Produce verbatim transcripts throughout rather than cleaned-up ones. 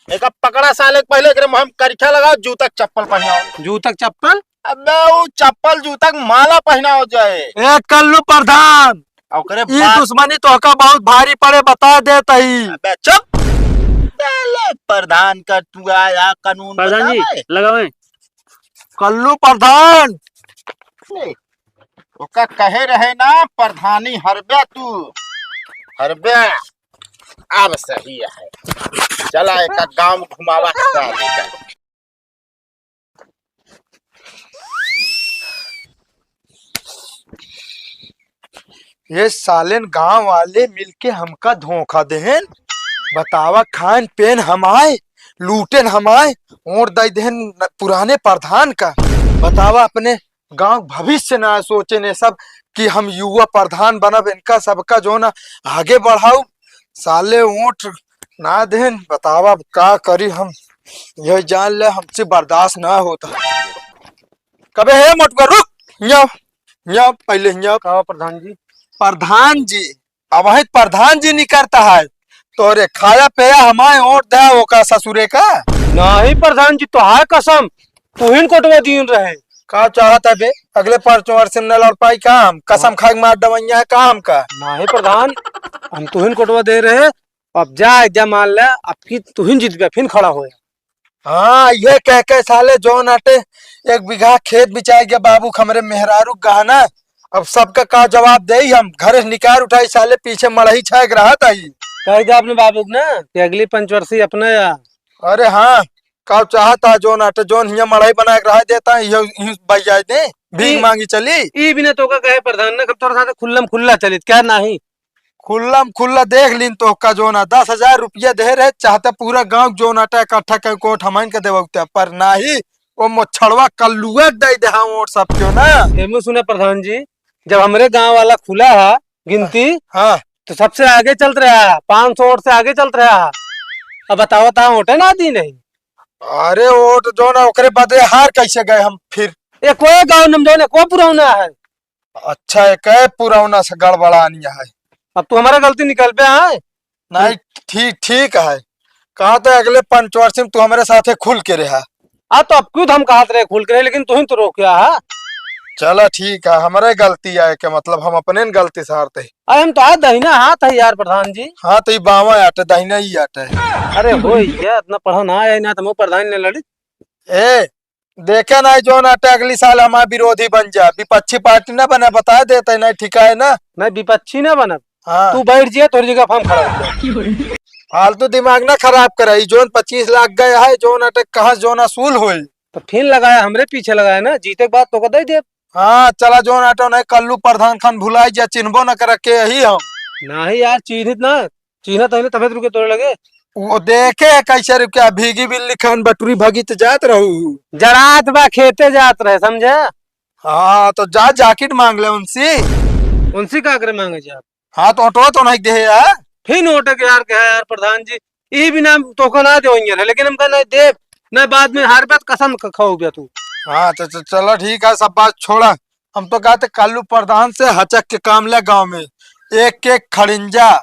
एका पकड़ा साले के, पहिले एकरे मुँह में करिखा लगाओ, जूता के चप्पल पहिनाओ। जूता के चप्पल? अबे उ चप्पल जूता के माला पहिनाओ जाए। ए कल्लू प्रधान, ओकरे ई बाद दुश्मनी तोहका बहुत भारी पड़े, बता देत हई। अबे चुप। साले प्रधान का तू आया कानून प्रधान जी, बतावे। लगावे। कल्लू प्रधान। ओका कहे रहे ना प्रधानी हरबे तू, हरबे। अब सही है, चला एक गांव घुमावा साले का। ये सालेन गांव वाले मिलके हमका धोखा देहेन। बतावा, खान पेन हमाय, लूटेन हमाय, वोट दे देहेन न-, पुराने प्रधान का। बतावा, अपने गांव भविष्य ना सोचे ने सब कि हम युवा प्रधान बनब, इनका सबका जो ना आगे बढ़ाऊ। साले वोट ना देहेन, बतावा अब का करी हम, यह जान ले हमसे बर्दाश्त ना होता। कबे हे मोटुआ, रुक, हियाँ, हियाँ, पहिले हियाँ। का प्रधान जी? प्रधान जी, अब वही प्रधान जी नहीं करता है, तोरे खाया पिया हमारे वोट दे ओका ससुरे का। नहीं प्रधान जी, तोहार कसम, तुहिन कोटवा दीन रहे। का चाहत है बे? अगले पाँच वर्ष में न लड़ पाई का हम? कसम खाए के मार दवैया है का हमका? नहीं प्रधान, हम तुहिन कोटवा दे रहे। अब जा, जा मान ले, अब की तुहिन जीत गया, फिर खड़ा होया। हाँ, ये कह के साले जौन आटे एक बीघा खेत बिचाए गया बाबू के हमरे मेहरारू के गहना। अब सबका का जवाब देई हम? घरे से निकार उठाई साले, पीछे मड़ही छाए के रहत आई। कह दे अपने बाबू के ना कि अगली पंचवर्षी अपने या। अरे हाँ, का चाहत है जौन आटे जौन हियाँ मड़ही बनाए के रह देता है, यही, यही बजाए दे, भीख ई, मांगी चली। ई बिना तोका कहे प्रधान ना, हम तोरा साथे खुल्लम खुल्ला चलित, क्या नाही? खुल्लम खुल्ला देख लीन तोहका जोना, दस हजार रुपया दे रहे, चाहते पूरा गांव जोना टा इकट्ठा कर कोट हमन के देवौते, पर नाही, वो मोछड़वा कल्लुआ दे दे हाँ वोट सब क्यों ना। एमे सुना प्रधान जी, जब हमरे गांव वाला खुला है गिनती, हाँ। तो सबसे आगे चलत रहा, पाँच सौ वोट से आगे चलत रहा। अब बताओ ता वोटे ना दी नहीं। अरे वोट जोना ओकरे बदे हार कैसे गए हम फिर? ए कोई गाँव नम जोने को पुरौना है। अच्छा, एक है पुरौना से गड़बड़ानी है। अब तू हमारा गलती निकलबे है। नहीं, ठीक, ठीक है। कहा तो अगले पंचवर्षी में तू हमारे साथे खुल के रहा। आ तो अब खुद हम कहत रहे खुल के रहे, लेकिन तू ही तो रोकिया है। चला ठीक है, हमारे गलती आए के मतलब हम अपने न गलती सारते। अरे हम तो आज दहिना हाथ है यार प्रधान जी। हाँ तो ये बावा आटे, दहिना ही आटे। अरे हो ये इतना पढ़ा ना आया ना तो हम प्रधान ने लड़ी। ए, देखे नाही जौन आटे अगली साल हमार विरोधी बन जा, विपक्षी पार्टी ना बने, बता देते नहीं, ठीक है ना? नहीं, विपक्षी ना बनब। हाँ। तू बैठ जिया, तोरी जगह हम खड़ा हो जाए। फालतू दिमाग ना खराब करे, ई जौन पच्चीस लाख गए है, जौन आटे कहाँ जौन असूल होई? तो फिर लगाया, हमरे पीछे लगाया ना, जीते के बाद तोका दे दे। हाँ, चला जौन आटे नहीं, कल्लू प्रधान खान भुलाई जा, चिन्हबो न करे के यही हम। नहीं यार, चिन्हित ना, चीन्हत है ना, तबे तो रुके तोरे लगे। वो देखे है कैसे रुके, भीगी बिल्ली खान बटुरी भगी तो जात रहू। जरात बा खेते जात रहे, समझे? हाँ, तो जा जैकेट मांग ले उनसे। उनसे का करे मांगे जी आप? हाँ, तो ऑटो तो नहीं दे यार। फिर नोटे के यार कहे यार प्रधान जी, ई बिना तोका ना देवेंगे रे, लेकिन हम कहे नहीं देब, नहीं बाद में हार पे कसम ख-, खाओगे तू। हाँ, तो, तो चलो ठीक है, सब बात छोड़ा। हम तो कहते कल्लू प्रधान से हचक के काम ले गाँव में, एक एक खड़िंजा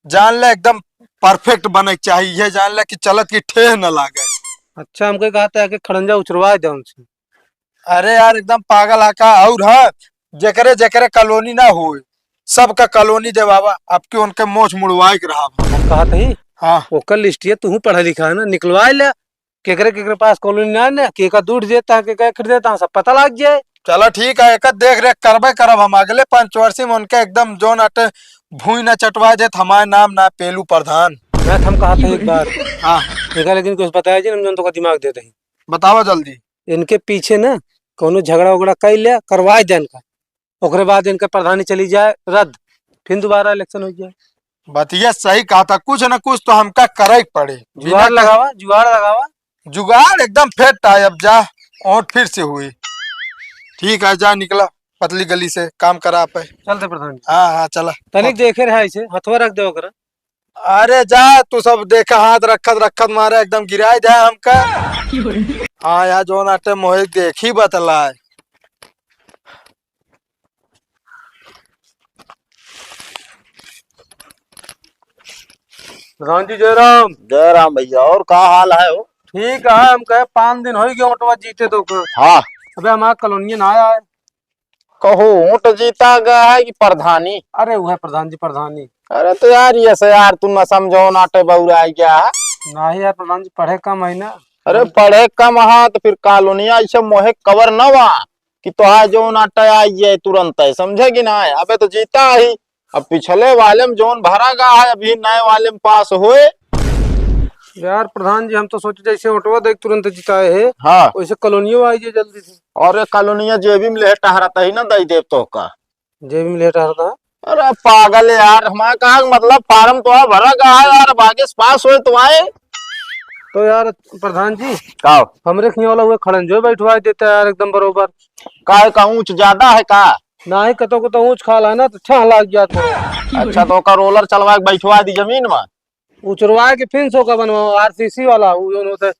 जान ले एकदम perfect बने के चाहिए, ये जान ले कि चलत की ठेह न लागे। अच्छा, हमके कहा था कि खड़ंजा उछरवा दे उनसे। अरे यार, एकदम पागल आका। और हाँ, जेकरे जेकरे कॉलोनी ना होए, सबका कॉलोनी देवावा, आपके उनके मोछ मुड़वाए के रहा। हम कहा थी, हाँ। ओकर लिस्टिया तू पढ़ा लिखा है ना, निकलवा ले। केकरे केकरे पास कॉलोनी ना है ना, केका दूर देता है, केका एक देता है, सब पता लग जाए। चलो ठीक है, एक देख रेख करबे करब हम। अगले पंचवर्षी में उनके एकदम जोन आटे भूई ना चटवा देत, हमारे नाम ना पेलू प्रधान। मैं हम कहा था एक बार। हाँ। देखा, लेकिन कुछ बताया जी, हम जोन तो का दिमाग देते हैं। बतावा जल्दी। इनके पीछे ना कौनो झगड़ा उगड़ा कर ले, करवाए दे इनका। ओकरे बाद इनका प्रधानी चली जाए रद्द, फिर दोबारा इलेक्शन हो जाए। बतिया सही कहा था, कुछ ना कुछ तो हमका करे के पड़े। जुगाड़ बिना लगावा, जुगाड़ लगावा। जुगाड़ एकदम फिट है, अब जा, वोट फिर से हुई। ठीक है, जा निकला पतली गली से, काम करा पे। चलते प्रधान जी। हाँ, हाँ, चला। तनिक देखे रहा इसे, हथवा रख दे ओकरा। अरे जा, तू सब देखा, हाथ रखत रखत मारे एकदम गिराए दे हमका। हाँ यार, जोन आटे मोहे देखी बतलाए। प्रधान जी, जय राम। जय राम भैया, और का हाल है हो? ठीक है, हम कहे पाँच दिन होइ गए ओटवा जीते तो का। हाँ। अबे हमारा कॉलोनिया ना आया है। कहो, ओट जीता गया है कि प्रधानी? अरे वो है प्रधान जी, प्रधानी। अरे तो यार, ये से यार, तू न समझो, नाटे बउरा गया है। नहीं यार प्रधान जी, पढ़े कम है ना। अरे पढ़े कम है तो फिर कॉलोनिया ऐसे मोहे कवर न हुआ कि तोहार जौन आटा आई जाए तुरंत है, समझे कि ना? अबे तो जीता ही, अब पिछले वाले में जौन भरा गा है, अभी नए वाले में पास होए। यार प्रधान जी, हम तो सोचे जैसे ओटवा देख तुरंत जिताए है, हाँ। वैसे कॉलोनियो आई जाए जल्दी से। अरे कॉलोनिया जेबी में लेहे टहरत ही ना, दई देव तो का। जेबी में लेहे टहरत है। अरे पागल है यार, हमारा कहा मतलब फार्म तो भरा गा है यार, अब आगे से पास होए तो आए। तो यार प्रधान जी, का? हमरे खिया वाला हुए खड़ंजो बैठवा देता है यार, एकदम बरोबर। काहे का ऊंच ज्यादा है का? नाही, कतो कतो ऊंच खाला है ना, तो छह लाग जात है। अच्छा, तो ओकर रोलर चलवा के बैठवा दी जमीन में। उचरवा के फिर से ओकर बनवाओ, आरसीसी वाला, वो जो होता है,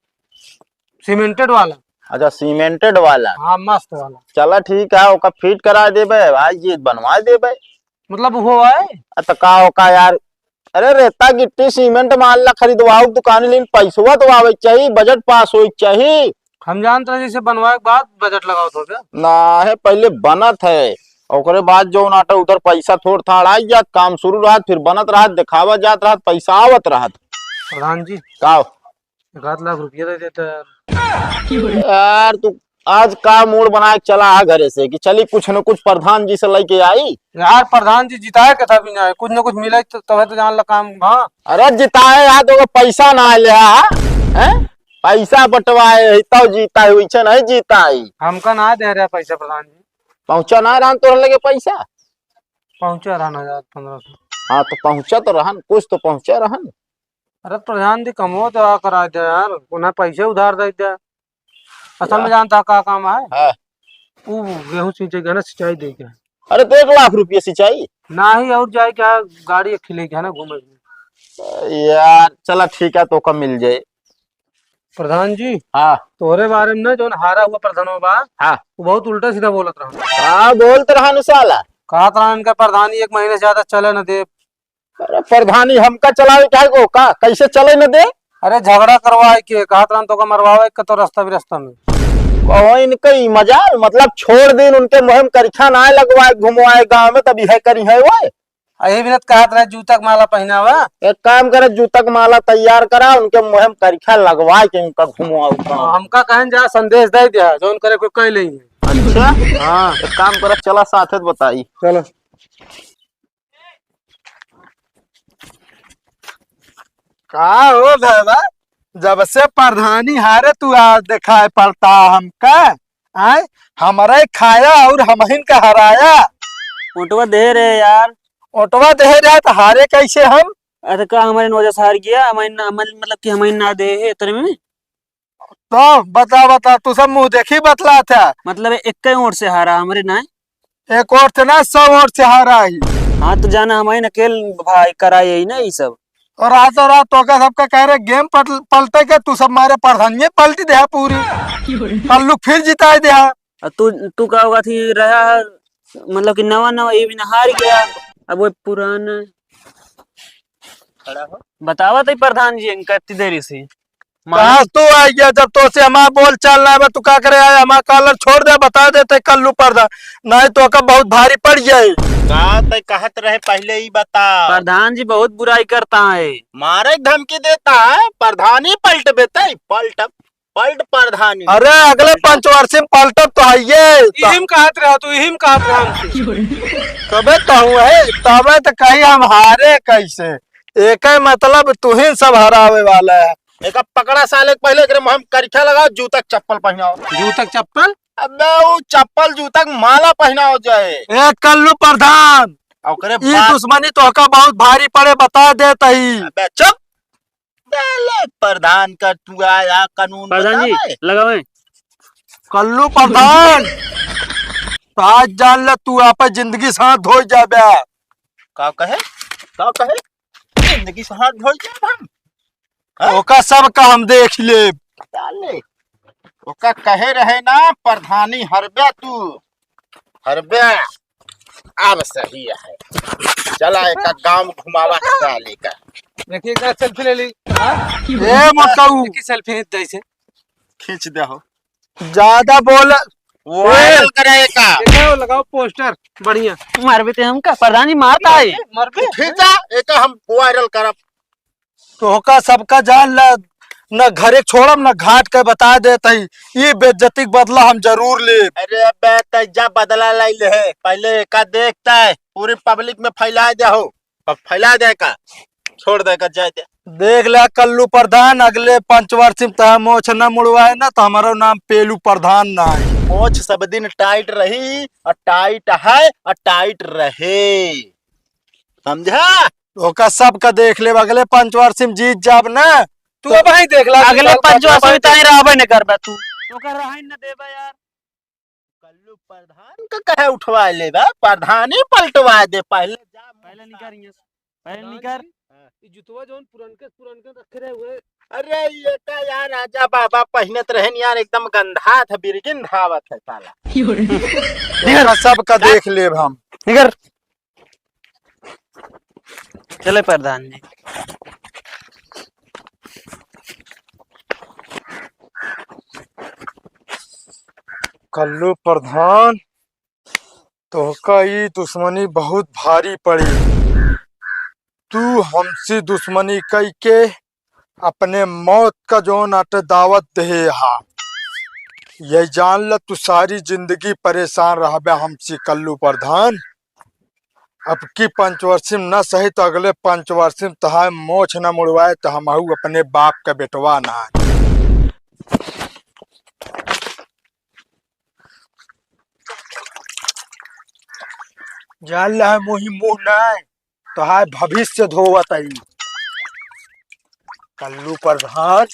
सीमेंटेड वाला। अच्छा, सीमेंटेड वाला। हाँ, मस्त वाला। चला ठीक है, ओकर फिट करा देबे, भाई जी बनवा देबे। मतलब वो है? अ, तो का ओका यार, अरे रेता गिट्टी सीमेंट मान ला खरीदवाओ दुकान, लेकिन पैसवा तो आवे के चाहिए, बजट पास होए के चाहिए। हम जानत रहे जैसे बनवाए के बाद बजट लगावत होबे। ना है, पहले बनत है, ओकरे बाद जौन आटा उधर पैसा थोड़ थाड़ आई जात, काम शुरू रहत, फिर बनत रहत, दिखावा जात रहत, पैसा आवत रहत। प्रधान जी, का? एक आध लाख रुपया दे देता यार। यार तू आज का मूड बना के चला आ घरे से कि चली कुछ न कुछ प्रधान जी से लेके आई। यार प्रधान जी जिताए के था भी ना, कुछ न कुछ मिले तो तबे तो जान ला काम। हाँ। अरे जिताए यार, तो पैसा ना ले आ, हैं? पैसा बंटवाए है तब जीता है, वैसे नहीं जीता है। हमका ना दे रहा पैसा प्रधान जी। पहुँचा ना रहन तोहरे लगे पैसा? पहुँचा रहन हजार पन्द्रह सौ। हाँ, तो पहुँचा तो रहन, कुछ तो पहुँचा रहन। अरे प्रधान जी, कमो तो आ करा दे यार, उन्हें पैसे उधार दे दे। असल में जानता का काम है? हाँ। वो गेहूं सींचे के ना, सिंचाई दे के। अरे तो एक लाख रुपया सिंचाई? नाही, और जाए क्या, गाड़ी एक ठे लेके है ना घूमे। यार चला ठीक है, तो कब मिल जाए? प्रधान जी, हाँ। तोहरे बारे में ना, जौन हारा हुआ प्रधानवा बा, हाँ। वो बहुत उल्टा सीधा बोलत रहा। हाँ, बोलत रहा नु साला। कहत रहा इनका प्रधानी एक महीने से ज्यादा चले न दे। अरे प्रधानी हमका चलावे के है को का? कैसे चले न दे? अरे झगड़ा करवाए के, कहत रहन तो का मरवावे के तो रास्ता भी रास्ता में। कहो इनके ई मजाल, मतलब छोड़ दिन उनके मुँह में करिखा ना लगवाए, घुमवाए गाँव में, तब यह करी है वो। यही बिनत कहत रहे जूता के माला पहनावा। एक काम करे, जूता के माला तैयार करा, उनके मुँह में करिखा लगवाए के उनका घुमवाओ गाँव। हमका कहन जा संदेश दे दिया, जौन करे कोई कह लेंगे। अच्छा? हाँ। एक काम करा, चला साथे बताई। चलो। का हो बाबा, जब से प्रधानी हारे तू आज देखाए पड़ता हमका, आय? हमरे खाया और हमहिन का हराया। ओटवा दे रहे यार। ओटवा दे रहे तो हारे कैसे हम? अरे का हमारे नौ दस हार गया, हमारे ना, मतलब कि हमारे ना दे है इतने में। तो बता, बता, तू सब मुँह देखी बतला था। मतलब एक ही ओर से हारा हमरे ना। एक ओर से ना, सौ ओर से हारा ही। हाँ, तो जाना हमारे अकेल भाई करा यही ना ये सब। और रातों रात तो का सबका कह रहे गेम पलट-, पलटे के, तू सब मारे प्रधानिये पलटी दे पूरी। कल्लू फिर जिताए दे। और तू, तू का होगा थी रहा है, मतलब कि नवा नवा ये भी ना हार गया, अब वो पुराना। बतावा तो प्रधान जी, इनका इतनी देरी से। कहाँ तू आ गया? जब तो से हमारा बोल चाल ना बा, तू का करे आया? हमारा कॉलर छोड़ दे, बता देते कल्लू प्रधान, नहीं तो का बहुत भारी पड़ जाए। का तय कहत रहे पहले ही बता। प्रधान जी बहुत बुराई करता है। मारे धमकी देता है, प्रधानी पलट बेते, पलट, पलट प्रधानी। अरे अगले पंचवर्षी में पलटब तो है ये। इहिम कहत रहा तू, इहिम कहत रहा हमसे। तबे कहूँ है, तबे तो कहीं हम हारे कैसे? एके मतलब तुहिन सब हरावे वाला है। एका पकड़ा साले के पहले एकरे मुँह में करिखा लगाओ, जूता के चप्पल पहनाओ। जूता के चप्पल? अबे वो चप्पल जूता के माला पहनाओ जाए। ए कल्लू प्रधान, ओकरे ई बाद दुश्मनी तोहका बहुत भारी पड़े, बता देत ही। अबे चुप। साले प्रधान का तू आया कानून प्रधान जी, बतावे। लगावे। कल्लू प्रधान, तो आज जान ले तू आपन जिंदगी से हाथ धोई जाबे। का कहे? का कहे? जिंदगी से हाथ धोई जाब हम? हाँ? ओका सब का हम देख लेब। साले, ओका कहे रहे ना प्रधानी हरबे तू, हरबे। अब सही है। चला, एक गांव घुमावा साले का। देखिए, एक selfie ले ली। ए, मोटऊ। एक selfie दे इसे। खींच दे हो। ज्यादा बोल। Viral कराए का। देखो, लगाओ poster, बढ़िया। मारबे ते हमका, प्रधान जी मारता है। मरबे। खींचा, एक हम viral करब। तोहका सबका जान ला, न घरे छोड़ब, न घाट के बता देत हई। ई बेइज्जती के बदला हम जरूर लेब। अरे बे, तै जा बदला लाई ले है। पहले एका देखता है, पूरी public में फैला दे हो। अब फैला दे का, छोड़ दे का, जाए दे। देख ले कल्लू प्रधान, अगले पंचवर्षी में तोहार मोछ न मुड़वाए ना, तो हमारो नाम पेलू प्रधान ना है। मोछ सब दिन tight रही, और tight है, और tight रहे, समझा? ओका सबका देख लेब, अगले पंचवर्षी में जीत जाब ना। तू तो अब ही देख ला, अगले पंचवर्षी में ताई रहबे न करबा तू। ओका रहै न देबा यार। कल्लू प्रधान का कहे उठवा लेबा, प्रधानी पलटवा दे। पहले जा, पहले निकर यहाँ से, पहले निकर। हाँ। ई जुतवा जौन पुरनके, पुरनके रखे रहे हुए। अरे ये का यार, राजा बाबा पहिनत रहन यार, एकदम गंधात है, बिरगिन धावत है साला। निकर। सबका देख लेब हम। निकर। चले प्रधान जी। कल्लू प्रधान, तोहका ई दुश्मनी बहुत भारी पड़ी। तू हमसे दुश्मनी कई के अपने मौत का जौन अट दावत देहे हा। ये जान ल, तू सारी जिंदगी परेशान रहबे हमसे कल्लू प्रधान। अब की पंचवर्षी में न सही तो अगले पंचवर्षी में तहार मोछ न मुड़वाए तो हमहू अपने बाप का बेटवा ना। जान ल, मोही मुँह ना, तोहार भविष्य धोवत आई। कल्लू प्रधान,